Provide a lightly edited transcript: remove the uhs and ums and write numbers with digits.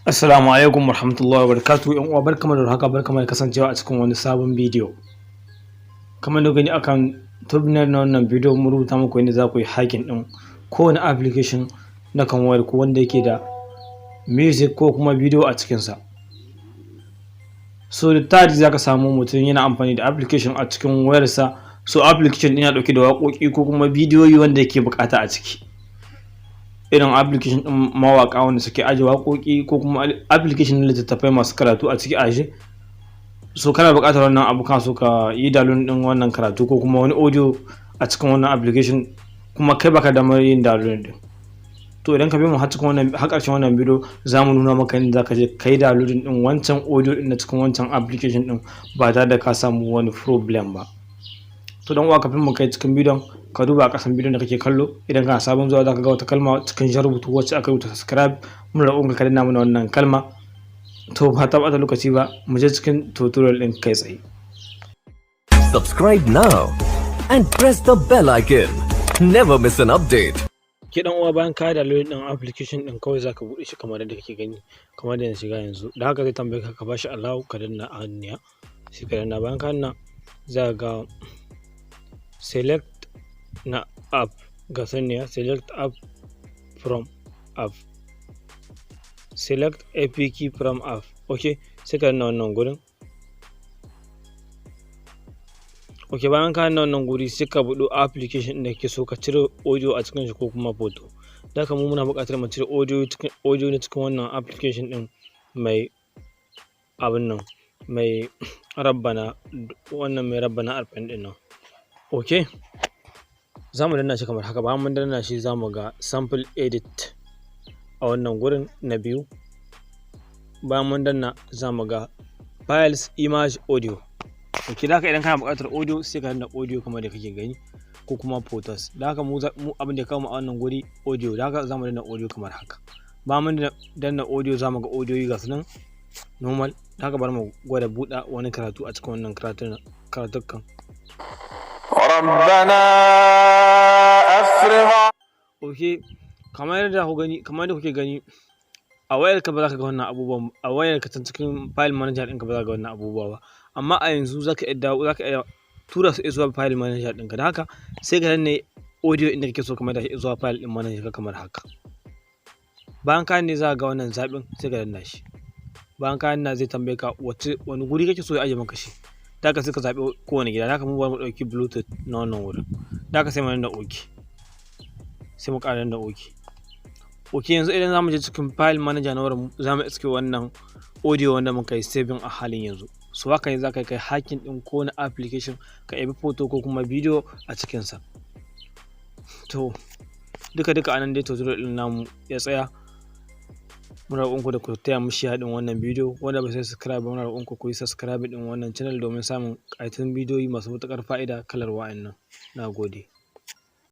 Assalamu alaikum warahmatullahi wabarakatuh. Yan uwa, barkamu da haka, barkamu da kasancewa a cikin wani sabon bidiyo. Kamar da gani akan thumbnail na wannan bidiyo, mun rubuta muku yadda za ku yi hacking ɗin kowane application na kan wayar ku wanda yake da music ko kuma bidiyo a cikinsa. So da tari za ka samu mutum yana amfani da application a cikin wayarsa, so application ɗin yana ɗauke da waƙoƙi ko kuma bidiyoyi wanda yake buƙata a ciki. Irin application ɗin mawaƙa wanda suke aje waƙoƙi, ko kuma application na littattafai masu karatu a ciki aje. So kana buƙatar wannan abu, kana so ka yi download ɗin wannan karatu ko kuma wani audio a cikin wannan application, kuma kai baka damar yin download ɗin. To, idan ka bi mu har cikin wannan, har ƙarshen wannan bidiyo, za mu nuna maka yadda zaka je ka yi downloading ɗin wancan audio ɗin na cikin wancan application ɗin ba tare da ka samu wani problem ba. To dan uwa, kafin mu kai cikin bidiyon, ka duba a ƙasan bidiyon da kake kallo. Idan kana sabon zuwa, zaka ga wata kalma cikin jan rubutu wacce aka rubuta "subscribe". Muna roƙon ka danna mana wannan kalma. To, ba ta ɓata lokaci ba, mu je cikin tutorial ɗin kai tsaye. Subscribe now and press the bell icon. Never miss an update. Ke dan uwa, bayan ka download ɗin application ɗin, kawai zaka buɗe shi kamar yadda kake gani, kamar yadda na shiga yanzu. Da haka zai tambaye ka, ka bashi allow, ka danna a hanniya, sai ka danna. Bayan ka danna, za ka ga select na app, ga saniya select app from app, select APK from app. Ok, sai ka danna wannan gurin. Ok, bayan ka danna wannan guri, sai ka buɗe application ɗin da kake so ka cire audio a cikin shi ko kuma photo. Da haka mu muna buƙatar mu cire audio cikin audio na cikin wannan application ɗin mai abin nan, mai rabbana, wannan mai rabbana 40 ɗin nan. Ok, za mu danna shi kamar haka. Bayan mun danna shi, za mu ga sample edit a wannan gurin na biyu. Bayan mun danna, za mu ga files, image, audio. Ok, da haka idan kana buƙatar audio, sai ka danna audio kamar da kake gani, ko kuma photos. Da haka mu abin da ya kawo mu a wannan guri audio, da haka za mu danna audio kamar haka. Bayan mun danna audio, za mu ga audio ga su nan normal. Da haka bari mu gwada buɗe wani karatu a cikin wannan karatukan. ربنا أفرغ Ok, kamar yadda kuke gani, a wayar ka ba za ka ga wannan abubuwan, a wayar ka can cikin file manager ɗinka ba za ka ga wannan abubuwa ba, amma a yanzu za ka iya tura su zuwa file manager ɗinka. Da haka sai ka danne audio inda kake so ka maida shi zuwa file ɗin manager ka kamar haka. Bayan ka danne, za ka ga wannan zaɓin, sai ka danna shi. Bayan ka danna, zai tambaye ka wace wani guri kake so ya ajiye maka shi. Da haka sai ka zaɓi kowane gida. Da haka mu bari mu ɗauki Bluetooth na wannan wurin. Da haka sai mu danna OK, sai mu ƙara danna OK. Ok, yanzu idan za mu je cikin file manager na wurin, za mu iske wannan audio wanda muka yi saving a halin yanzu. So haka ne za ka kai hacking ɗin kowane application, ka ɗebi photo ko kuma bidiyo a cikinsa. To, duka duka anan dai tutorial ɗin namu ya tsaya. Muna roƙon ku da ku taya mu share ɗin wannan bidiyo. Wanda ba sai subscribe ba, muna roƙon ku ku yi subscribe ɗin wannan channel domin samun ƙayatattun bidiyoyi masu matuƙar fa'ida kalar wa'annan. Na gode.